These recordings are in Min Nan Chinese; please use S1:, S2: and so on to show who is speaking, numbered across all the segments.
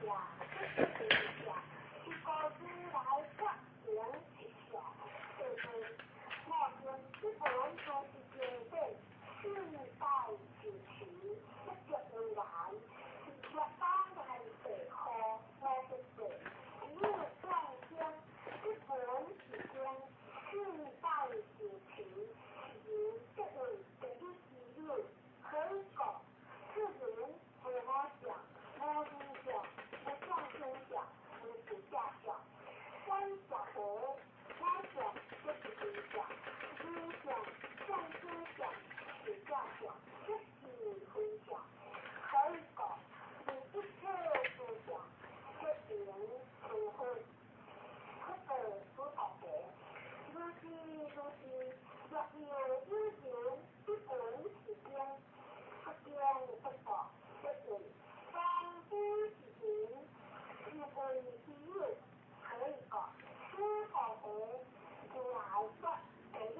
S1: 相，即是相，是故如來決定一相。第二，目前日本都是經典，世代受持，一直為難，是業當來地苦，無得地，只有眾生日本是經世代受持，是由這位第一義有，可以講，世人無我相，無人相，無眾生相，無寿者相。咱食茶，我相就是人相，人相、眾生相、壽者相，這是非相。可以講，離一切諸相，即名成佛。佛的佛菩提，如是如是，若有有人不聞是經，不見不覺，即為方知是人，是為非有。可以講，此菩提如來說第一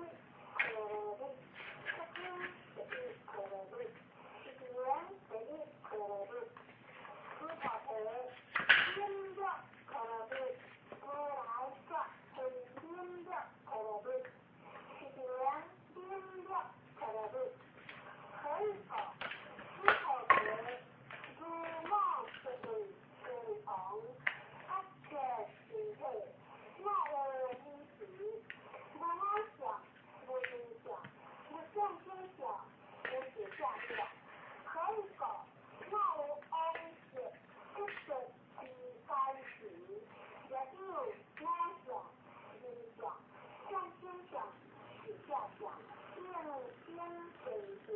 S1: 可樂日，不經第一可樂日，是名第一可樂日。此菩提忍辱可樂日，如來說是忍辱可樂日，是名忍辱可樂日。可以講，此菩提如夢不為君王，一切身體，若有汝時，無我相，無人相，無眾生相，無壽者相。可以講，若有往昔得得之該時，若有我相、人相、眾生相、壽者相，應生清淨。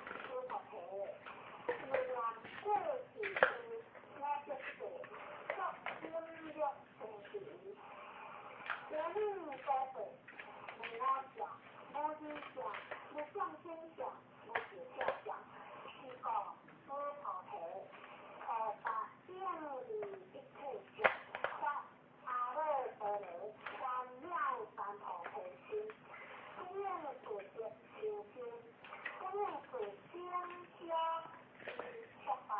S1: 此菩提，無量過去世，我得地，作忍辱行持。天命高貴，無我相，無人相，無眾生相，無壽者相，是故此菩提，菩薩頂離一切相，發阿耨多羅三藐三菩提心，不應自得清淨，不應自清消之說法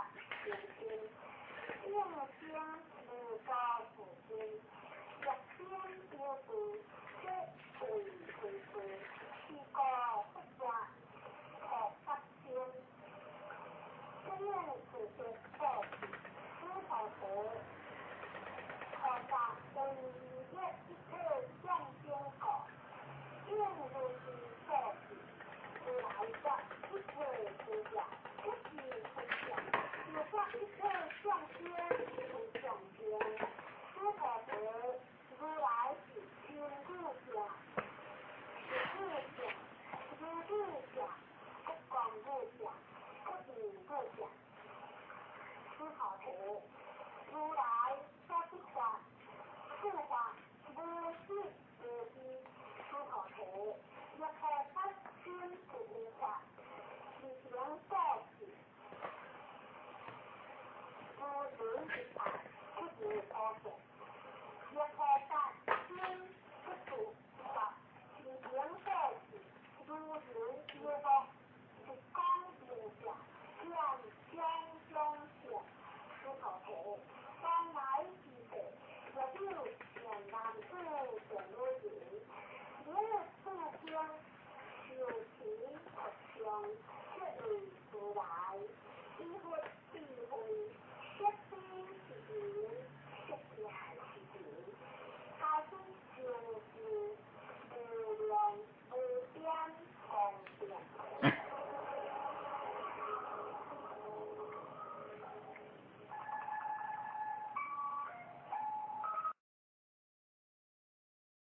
S1: 清淨，應生無高自心，若天有智，這為非智，是故不正菩薩心，不應自得過去，此菩提，菩薩為利一切眾生故，應如是說是，如來說一切諸相，即是非相，又說一切眾生非眾生。此菩提如來是親故相，是故相，如故相，不光故相，不異故相。此菩提如來說的法，此法無始無依。此菩提若菩薩心不有法，是名過去，無人之愛，不如菩薩。若菩薩心不住法，是名過去，如人有目，是講明相，見種種相。此菩提當